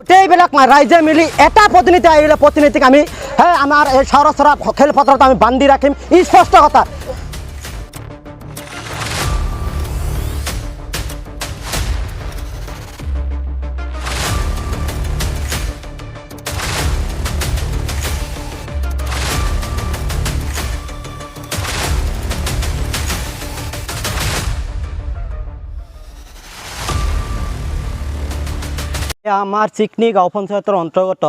গোটেইবিলাক ৰাইজে মিলি এটা প্ৰতিনিধি আহিলে প্ৰতিনিধিক আমি হে আমাৰ এই চাউৰাচৰা খেলপথাৰত আমি বান্ধি ৰাখিম, ই স্পষ্ট কথা। আমাৰ চিকনি গাঁও পঞ্চায়তৰ অন্তৰ্গত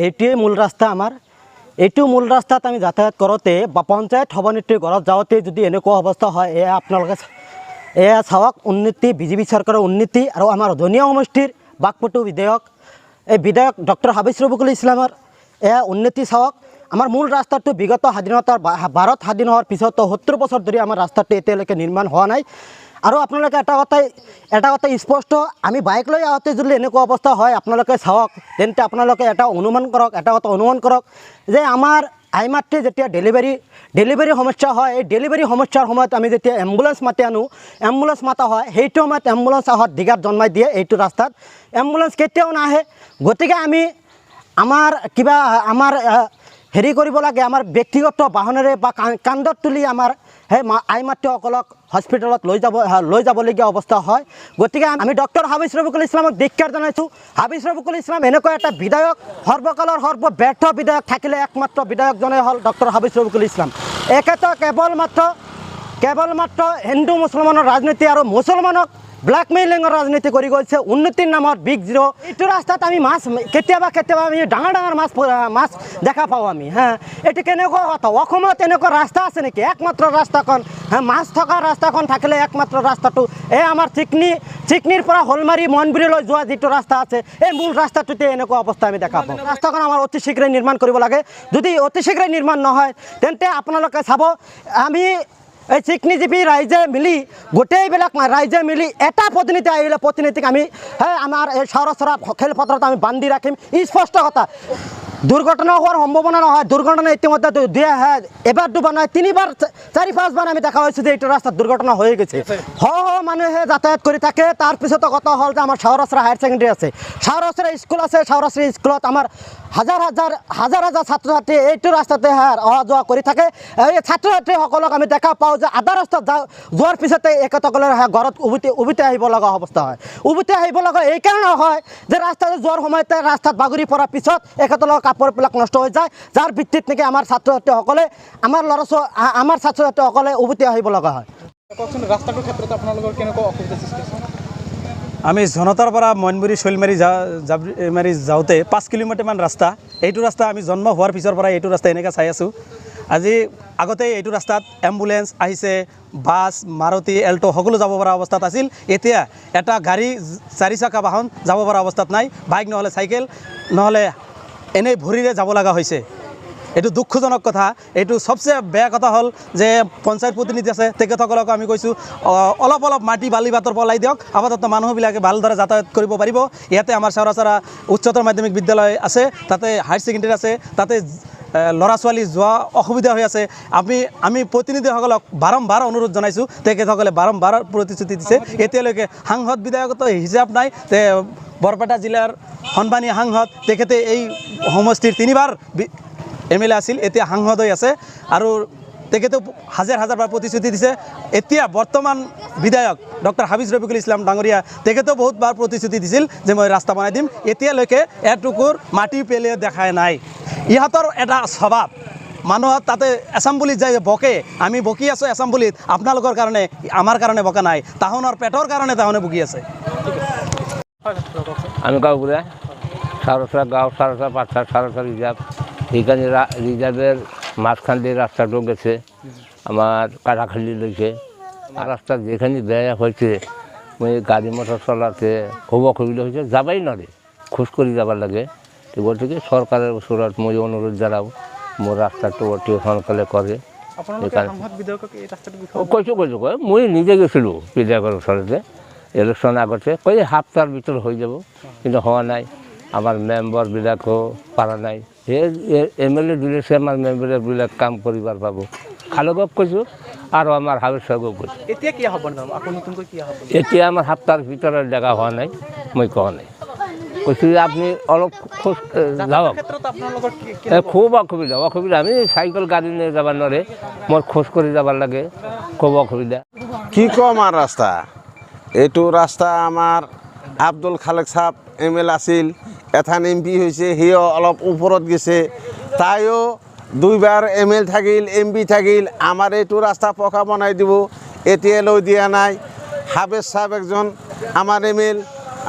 এইটোৱে মূল ৰাস্তা। আমাৰ এইটো মূল ৰাস্তাত আমি যাতায়াত কৰোঁতে বা পঞ্চায়ত সভানেত্ৰীৰ ঘৰত যাওঁতে যদি এনেকুৱা অৱস্থা হয়, এয়া আপোনালোকে এয়া চাওক উন্নতি, বিজেপি চৰকাৰৰ উন্নতি আৰু আমাৰ ধনীয়া সমষ্টিৰ বাকপটু বিধায়ক, এই বিধায়ক ডক্টৰ হাবিজ ৰফিকুল ইছলামৰ এয়া উন্নতি চাওক। আমাৰ মূল ৰাস্তাটো বিগত স্বাধীনতাৰ ভাৰত স্বাধীন হোৱাৰ পিছতো 70 বছৰ ধৰি আমাৰ ৰাস্তাটো এতিয়ালৈকে নিৰ্মাণ হোৱা নাই। আৰু আপোনালোকে এটা কথা স্পষ্ট, আমি বাইক লৈ আহোঁতে যদি এনেকুৱা অৱস্থা হয় আপোনালোকে চাওক, তেন্তে আপোনালোকে এটা অনুমান কৰক, এটা কথা অনুমান কৰক যে আমাৰ আই মাতৃ যেতিয়া ডেলিভাৰী সমস্যা হয়, এই ডেলিভাৰী সমস্যাৰ সময়ত আমি যেতিয়া এম্বুলেঞ্চ মাতি আনো, এম্বুলেঞ্চ মাতা হয়, সেইটো সময়ত এম্বুলেঞ্চ অহাত দিগাত জন্মাই দিয়ে। এইটো ৰাস্তাত এম্বুলেঞ্চ কেতিয়াও নাহে। গতিকে আমি আমাৰ কিবা আমাৰ হেৰি কৰিব লাগে, আমাৰ ব্যক্তিগত বাহনেৰে বা কান্ধত তুলি আমাৰ সেই আই মাতৃসকলক হস্পিটেলত লৈ যাবলগীয়া অৱস্থা হয়। গতিকে আমি ডক্টৰ হাবিজ ৰফিকুল ইছলামক ধিক্কাৰ জনাইছোঁ। হাবিজ ৰফিকুল ইছলাম এনেকুৱা এটা বিধায়ক, সৰ্বকালৰ সৰ্বব্যৰ্থ বিধায়ক থাকিলে একমাত্ৰ বিধায়কজনেই হ'ল ডক্টৰ হাবিজ ৰফিকুল ইছলাম। এখেতে কেৱলমাত্ৰ হিন্দু মুছলমানৰ ৰাজনীতি আৰু মুছলমানক ব্লেকমেইলিঙৰ ৰাজনীতি কৰি গৈছে উন্নতিৰ নামত বিগ জিৰ'। এইটো ৰাস্তাত আমি মাছ কেতিয়াবা কেতিয়াবা আমি ডাঙৰ ডাঙৰ মাছ দেখা পাওঁ আমি। হা, এইটো কেনেকুৱা কথা? অসমত এনেকুৱা ৰাস্তা আছে নেকি? একমাত্ৰ ৰাস্তাখন, হা, মাছ থকা ৰাস্তাখন থাকিলে একমাত্ৰ ৰাস্তাটো এই আমাৰ চিকনিৰ পৰা শ'লমাৰী মনবুৰিলৈ যোৱা যিটো ৰাস্তা আছে, এই মূল ৰাস্তাটোতে এনেকুৱা অৱস্থা আমি দেখা পাওঁ। ৰাস্তাখন আমাৰ অতি শীঘ্ৰে নিৰ্মাণ কৰিব লাগে। যদি অতি শীঘ্ৰে নিৰ্মাণ নহয় তেন্তে আপোনালোকে চাব, আমি এই চিকনিজীৱী ৰাইজে মিলি গোটেইবিলাক ৰাইজে মিলি এটা প্ৰতিনিধি আহিলে প্ৰতিনিধিক আমি হে আমাৰ এই চাউৰাচৰা খেলপথাৰত আমি বান্ধি ৰাখিম, ই স্পষ্ট কথা। দুৰ্ঘটনা হোৱাৰ সম্ভাৱনা নহয়, দুৰ্ঘটনা ইতিমধ্যে এবাৰ দুবাৰ নহয়, তিনিবাৰ চাৰি পাঁচবাৰ আমি দেখা হৈছোঁ যে এইটো ৰাস্তাত দুৰ্ঘটনা হৈ গৈছে। শ শ মানুহে যাতায়াত কৰি থাকে। তাৰপিছতো কথা হ'ল যে আমাৰ চাউৰাচৰা হায়াৰ ছেকেণ্ডেৰী আছে, চাউৰাচৰা স্কুল আছে, চাউৰাচৰা স্কুলত আমাৰ হাজাৰ হাজাৰ হাজাৰ হাজাৰ ছাত্ৰ ছাত্ৰী এইটো ৰাস্তাতে অহা যোৱা কৰি থাকে। এই ছাত্ৰ ছাত্ৰীসকলক আমি দেখা পাওঁ যে আধা ৰাস্তাত যোৱাৰ পিছতে এখেতসকলৰ ঘৰত উভতি আহিব লগা অৱস্থা হয়। উভতি আহিব লগা এইকাৰণে হয় যে ৰাস্তাতে যোৱাৰ সময়তে ৰাস্তাত বাগৰি পৰাৰ পিছত এখেতলোকৰ কাপোৰবিলাক নষ্ট হৈ যায়, যাৰ ভিত্তিত নেকি আমাৰ ছাত্ৰ ছাত্ৰীসকলে, আমাৰ ল'ৰা আমাৰ ছাত্ৰ ছাত্ৰীসকলে উভতি আহিব লগা হয়। কওকচোন, ৰাস্তাটোৰ ক্ষেত্ৰত আপোনালোকৰ কেনেকুৱা অসুবিধাৰ সৃষ্টি হৈছে? আমি জনতাৰ পৰা মইনবুৰি শৈলমাৰী জাবৰিমাৰী যাওঁতে 5 কিলোমিটাৰমান ৰাস্তা, এইটো ৰাস্তা আমি জন্ম হোৱাৰ পিছৰ পৰা এইটো ৰাস্তা এনেকৈ চাই আছোঁ। আজি আগতে এইটো ৰাস্তাত এম্বুলেঞ্চ আহিছে, বাছ, মাৰুতি, এল্ট' সকলো যাব পৰা অৱস্থাত আছিল। এতিয়া এটা গাড়ী চাৰিচকা বাহন যাব পৰা অৱস্থাত নাই, বাইক নহ'লে চাইকেল নহ'লে এনেই ভৰিৰে যাব লগা হৈছে। এইটো দুখজনক কথা। এইটো চবচে বেয়া কথা হ'ল যে পঞ্চায়ত প্ৰতিনিধি আছে, তেখেতসকলক আমি কৈছোঁ, অলপ অলপ মাটি বালি বাটৰ পেলাই দিয়ক, আপাতত মানুহবিলাকে ভালদৰে যাতায়াত কৰিব পাৰিব। ইয়াতে আমাৰ চাউৰাচৰা উচ্চতৰ মাধ্যমিক বিদ্যালয় আছে, তাতে হায়াৰ ছেকেণ্ডেৰী আছে, তাতে ল'ৰা ছোৱালী যোৱা অসুবিধা হৈ আছে। আমি প্ৰতিনিধিসকলক বাৰম্বাৰ অনুৰোধ জনাইছোঁ, তেখেতসকলে বাৰম্বাৰ প্ৰতিশ্ৰুতি দিছে। এতিয়ালৈকে সাংসদ বিধায়কতো হিচাপ নাই। তে বৰপেটা জিলাৰ সন্মানীয় সাংসদ তেখেতে এই সমষ্টিৰ তিনিবাৰ এম এল এ আছিল, এতিয়া সাংসদ হৈ আছে আৰু তেখেতেও হাজাৰ হাজাৰ বাৰ প্ৰতিশ্ৰুতি দিছে। এতিয়া বৰ্তমান বিধায়ক ডক্টৰ হাবিজ ৰফিকুল ইছলাম ডাঙৰীয়া, তেখেতেও বহুত বাৰ প্ৰতিশ্ৰুতি দিছিল যে মই ৰাস্তা বনাই দিম, এতিয়ালৈকে এটুকুৰ মাটি পেলিয়ে দেখাই নাই। ইহঁতৰ এটা স্বভাৱ, মানুহৰ তাতে এছেম্বলিত যায় বকে, আমি বকি আছোঁ এছেম্বলিত আপোনালোকৰ কাৰণে, আমাৰ কাৰণে বকা নাই, তাহোনৰ পেটৰ কাৰণে তাহোনে বকি আছে। আমি গাঁওবুঢ়া সারসা গাঁও, সারসা পাঁচটা, সারসা রিজার্ভ, সেইখানে রিজার্ভের মাঝখান দিয়ে রাস্তাটা গেছে আমার কাটাখালি লইছে। আর রাস্তা যেখানে বেয়া হয়েছে, ওই গাড়ি মটর চলাতে খুব অসুবিধা হয়েছে, যাবাই নরে, খোঁজ কৰি যাব লাগে। তো গতিকে চৰকাৰৰ ওচৰত মই অনুৰোধ জনাওঁ, মোৰ ৰাস্তাটো অতি সোনকালে কৰে। আপোনালোকে সেইকাৰণে সাংসদ বিধায়কক এই ৰাস্তাটোৰ বিষয়ে কৈছোঁ, কৈছোঁ, কৈ মই নিজে গৈছিলোঁ বিধায়কৰ ওচৰতে ইলেকশ্যন আগতে, কৈ সপ্তাহৰ ভিতৰত হৈ যাব, কিন্তু হোৱা নাই। আমাৰ মেম্বাৰবিলাকো পৰা নাই, সেই এম এল এ দিলেছে আমাৰ মেম্বাৰবিলাক কাম কৰিবাৰ পাব। খালকক কৈছোঁ আৰু আমাৰ হাউচ চাগক কৈছোঁ। এতিয়া কি আহ্বান জনাব আকৌ, নতুনকৈ কি আহ্বান? এতিয়া আমাৰ সপ্তাহৰ ভিতৰত জেগা হোৱা নাই, মই কোৱা নাই। কৈছোঁ যে আপুনি অলপ খোজ যাওক। ক্ষেত্ৰত আপোনালোকৰ কি খুব অসুবিধা, অসুবিধা। আমি চাইকেল গাড়ী লৈ যাব নোৱাৰে, মই খোজ কৰি যাব লাগে, খুব অসুবিধা। কি ক'ম আৰু, ৰাস্তা, এইটো ৰাস্তা আমাৰ আব্দুল খালেক চাহাব এম এল আছিল, এথান এম পি হৈছে, সিও অলপ ওপৰত গৈছে। তাইও দুইবাৰ এম এল থাকিল, এম পি থাকিল, আমাৰ এইটো ৰাস্তা পকা বনাই দিব, এতিয়ালৈ দিয়া নাই। হাবেজ চাহাব একজন আমাৰ এম এল,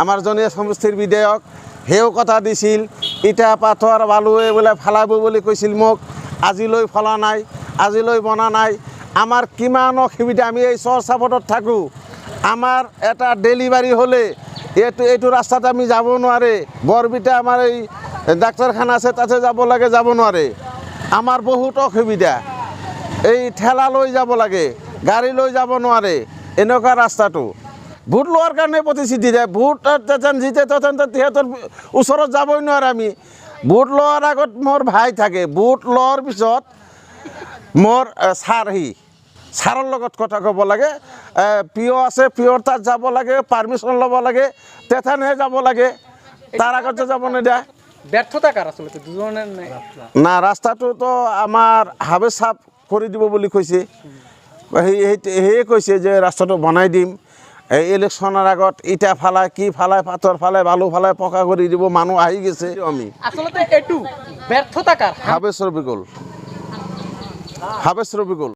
আমাৰ জনীয়া সমষ্টিৰ বিধায়ক, সেও কথা দিছিল, ইটা পাথৰ বালু এইবিলাক ফেলাব বুলি কৈছিল মোক, আজিলৈ ফলা নাই, আজিলৈ বনা নাই। আমাৰ কিমান অসুবিধা, আমি এই চৰ চাপটত থাকোঁ। আমাৰ এটা ডেলিভাৰী হ'লে এইটো ৰাস্তাত আমি যাব নোৱাৰে। বৰবিটা আমাৰ এই ডাক্তৰখানা আছে, তাতে যাব লাগে, যাব নোৱাৰে। আমাৰ বহুত অসুবিধা। এই ঠেলা লৈ যাব লাগে, গাড়ী লৈ যাব নোৱাৰে, এনেকুৱা ৰাস্তাটো। ভোট লোৱাৰ কাৰণে প্ৰতিশ্ৰুতি দিয়ে, ভোট তেতেন জিতে ততেন সিহঁতৰ ওচৰত যাবই নোৱাৰে। আমি ভোট লোৱাৰ আগত মোৰ ভাই থাকে, ভোট লোৱাৰ পিছত মোৰ ছাৰ, সি ছাৰৰ লগত কথা ক'ব লাগে, পিঅ আছে, পিঅৰ তাত যাব লাগে, পাৰ্মিশ্যন ল'ব লাগে, তেথানহে যাব লাগে, তাৰ আগতে যাব নিদিয়ে। ব্যৰ্থতা কাৰ আচলতে, দুজনে নে? না, ৰাস্তাটোতো আমাৰ হাবে চাফ কৰি দিব বুলি কৈছে। সেয়ে কৈছে যে ৰাস্তাটো বনাই দিম। এই ইলেকশ্যনৰ আগত ইটা ফালাই, কি ফালাই, পাথৰ ফালাই, বালু ফালাই পকা কৰি দিব, মানুহ আহি গৈছে আমি। আচলতে এইটো ব্যৰ্থতা কাৰ? হাবেছ ৰবিকুল, হাবেছ ৰবিকুল।